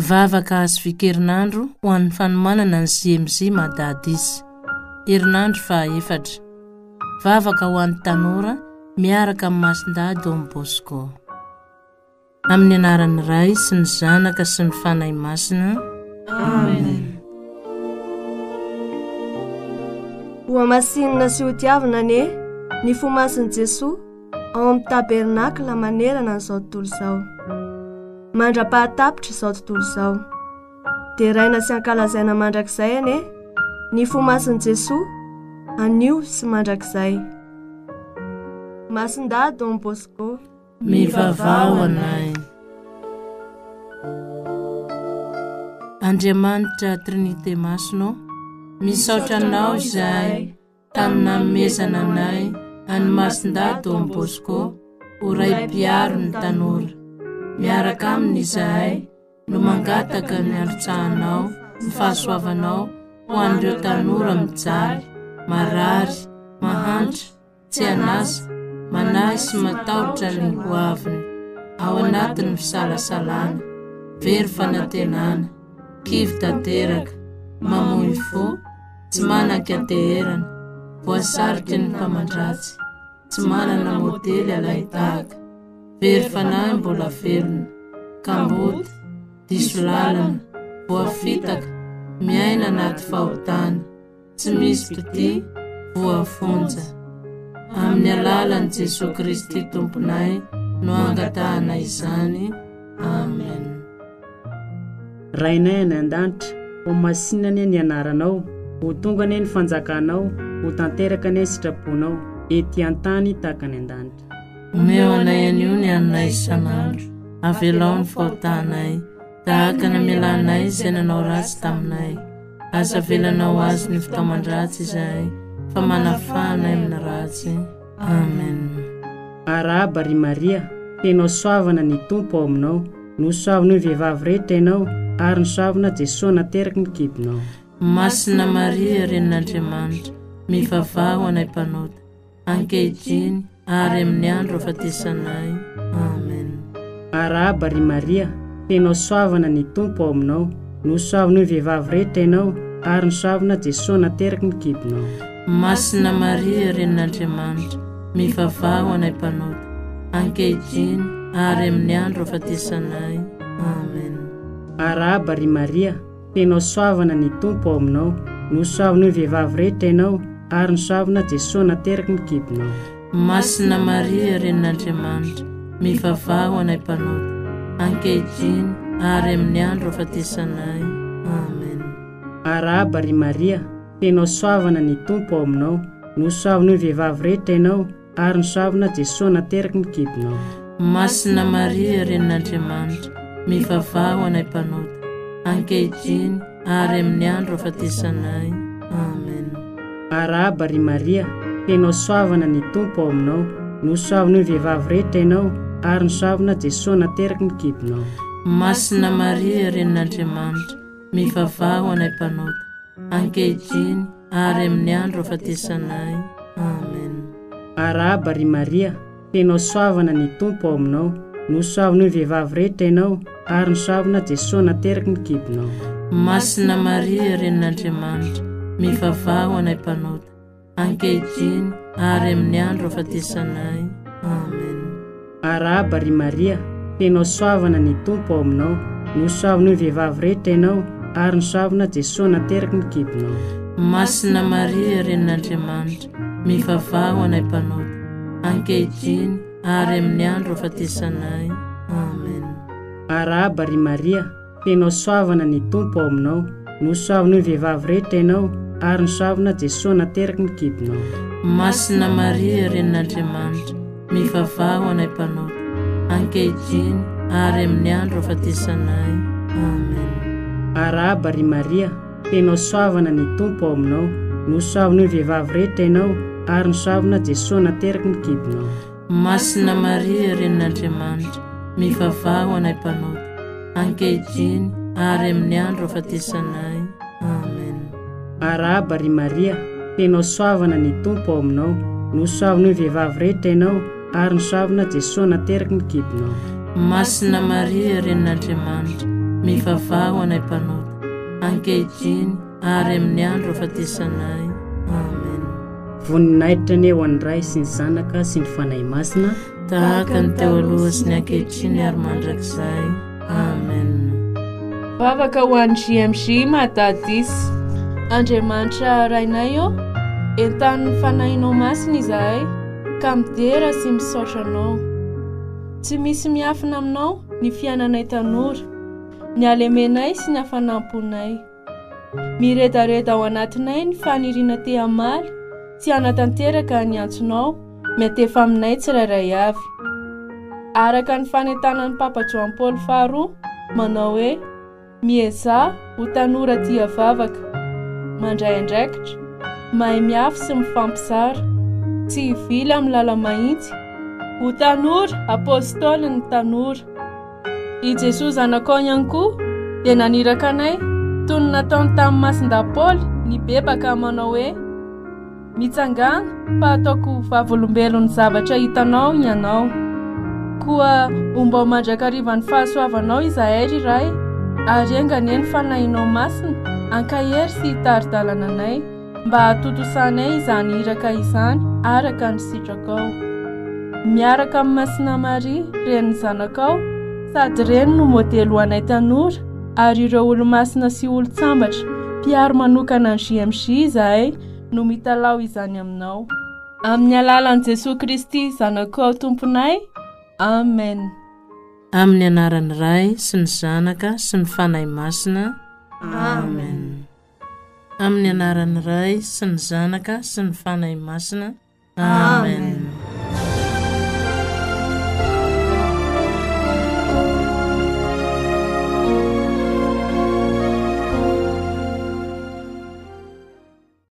Vavaka azo vik-herinandro ho an'ny fanomanana ny JMJ Madadis. Herinandro fahaefatra. Vavaka ho an'ny tanora miaraka amin'i Masindahy Don Bosco. Amin'ny anaran'ny Ray sy ny Zanaka sy ny Fanahy Masina. Amen. Hohamasinina sy hotiavina anie ny fo masin'i Jesoa ao amin'ny tabernakla manerana an'izao tontolo izao. Mandra-pahatapitra izao tontolo izao. Deraina sy ankalazaina mandrakizay anie ny fo masin'i Jesoa anio sy mandrakizay. Masindahy Don Bosco. Mivavaha ho anay. Andriamanitra Trinite Masina ô, misaotra Anao izahay tamin'ny nanomezana anay an'i Masindahy Don Bosco ho Ray mpiaro ny tanora. Miaraka aminy izahay no mangataka ny handrotsahanao ny fahasoavanao ho an'ireo tanora mijaly, marary, mahantra, tsy an'asa, manahy sy matahotra ny ho aviny, ao anatin'ny fisalasalana, very fanantenana, kivy tanteraka, mamoy fo, tsy manan-kianteherana, voasariky ny mpamandratsy, tsy manana modely alain-tahaka, very fanahy mbola velona, kamboty, diso lalana, voafitaka, miaina anaty fahotana. Tsy misy mpitia, voafonja. Amin'ny alalan'i Jesoa Kristy Tomponay no angatahana izany. Amen. Rainay any an-danitra, ho masinina anie ny anaranao, ho tonga anie ny fanjakanao, ho tanteraka anie ny sitraponao, ety an-tany tahaka any an-danitra. Omeo anay anio ny haninay isan'andro, avelao ny fahotanay, Tahaka ny namelanay izay nanao ratsy taminay. Aza avelanao azy ny fitaoman-dratsy izahay, fa manafaha anay amin'ny ratsy. Amen. Arahaba ry Maria, feno hasoavana ny Tompo ao aminao, nosoavin'ny vehivavy rehetra ianao, ary nosoavina Jesoa nateraky ny kibonao. Masina Maria, Renin'Andriamanitra, mivavaha ho anay mpanota, ankehitriny ary amin'ny andro afatesanay. Amen. Arahaba ry Maria, feno hasoavana ny Tompo ao aminao, nosoavin'ny vehivavy rehetra ianao, ary nosoavina Jesoa nateraky ny kibonao. Masina Maria, Renin'Andriamanitra, mivavaha ho anay mpanota, ankehitriny ary amin'ny andro afatesanay. Amen. Arahaba ry Maria, Feno hasoavana ny Tompo ao aminao, nosoavin'ny vehivavy rehetra ianao, ary nosoavina Jesoa nateraky ny kibonao. Masina Maria Renin'Andriamanitra, mivavaha ho anay mpanota, ankehitriny ary amin'ny andro ahafatesanay. Amen. Arahaba ry Maria, feno hasoavana ny Tompo ao aminao, nosoavin'ny vehivavy rehetra ianao, Ary nosoavina Jesoa nateraky ny kibonao. Masina Maria Renin'Andriamanitra, mivavaha ho anay mpanota, ankehitriny ary amin'ny andro ahafatesanay. Amen. Arahaba ry Maria, feno hasoavana ny Tompo ao aminao, nosoavin'ny vehivavy rehetra ianao, ary nosoavina Jesoa nateraky ny kibonao. Masina Maria Renin'Andriamanitra, mivavaha ho anay mpanota, ankehitriny ary amin'ny andro ahafatesanay. Amen. Arahaba ry Maria, feno hasoavana ny Tompo ao aminao, nosoavin'ny vehivavy rehetra ianao, ary nosoavina Jesoa nateraky ny kibonao. Masina Maria, Renin'Andriamanitra, mivavaha ho anay mpanota, ankehitriny ary amin'ny andro ahafatesanay. Amen. Arahaba ry Maria, feno hasoavana ny Tompo ao aminao, nosoavin'ny vehivavy rehetra ianao, ary nosoavina Jesoa nateraky ny kibonao. Masina Maria, Renin'Andriamanitra, mivavaha ho anay mpanota, ankehitriny ary amin'ny andro ahafatesanay. Amen. Arahaba ry Maria, Feno hasoavana ny Tompo ao aminao, nosoavin'ny vehivavy rehetra ianao, ary nosoavina Jesoa nateraky ny kibonao. Masina Maria Renin'Andriamanitra, mivavaha ho anay mpanota, ankehitriny ary amin'ny andro ahafatesanay. Amen. Arahaba ry Maria, feno hasoavana ny Tompo ao aminao, nosoavin'ny vehivavy rehetra ianao, ary nosoavina Jesoa nateraky ny kibonao. Masina Maria Renin'Andriamanitra, mivavaha ho anay mpanota, ankehitriny ary amin'ny andro ahafatesanay. Amen. Arahaba ry Maria, feno hasoavana ny Tompo ao aminao, nosoavin'ny vehivavy rehetra ianao, ary nosoavina Jesoa nateraky ny kibonao. Masina Maria Renin'Andriamanitra, Mivavaha ho anay mpanota, ankehitriny ary amin'ny andro ahafatesanay. Amen. Voninahitra anie ho an'ny Ray sy ny Zanaka sy ny Fanahy Masina. Tahaka ny teo aloha sy ny ankehitriny ary mandrakizay. Amen. Vavaka ho an'ny JMJ Madadis. Andriamanitra Rainay ô, entanin'ny Fanahinao Masina izahay ka midera sy misaotra Anao. Tsy misy miafina aminao ny fiainanay tanora, ny halemenay sy ny hafanam-ponay. Miredareda ao anatinay ny faniriana te hamaly sy hanatanteraka ny antsonao miantefa aminay tsirairay avy. Araka ny fanentanan'ny Papa Joan Paoly faharoa manao hoe Miezaha ho tanora tia vavaka, mandray andraikitra, mahay miafy sy mifampizara, tsy hivily amin'ny lala-mahitsy, ho tanora apôstôlin'ny tanora. I Jesoa Zanakao ihany koa dia naniraka anay toy ny nataony tamin'i Masindahy Paoly nibebaka manao hoe, Mitsangàna fa ataoko vavolombelon'ny zavatra hitanao ianao. Koa ombao mandrakariva ny fahasoavanao izahay, ry Ray, ary enga anie ny Fanahinao Masina hankahery sy hitari-dalana anay mba hahatontosanay izany iraka izany araka ny sitrakao. Miaraka amin'i Masina Maria, Renin'ny Zanakao, sady Reny no modely ho anay tanora, ary ireo olomasina sy olon-tsambatra mpiaro manokana ny JMJ izahay no mitalaho izany aminao. Amin'ny alalan'i Jesoa Kristy Zanakao Tomponay. Amen. Amin'ny anaran'ny Ray sy ny Zanaka sy ny Fanahy Masina. Amen. Amin'ny anaran'ny Ray sy ny Zanaka sy ny Fanahy Masina. Amen.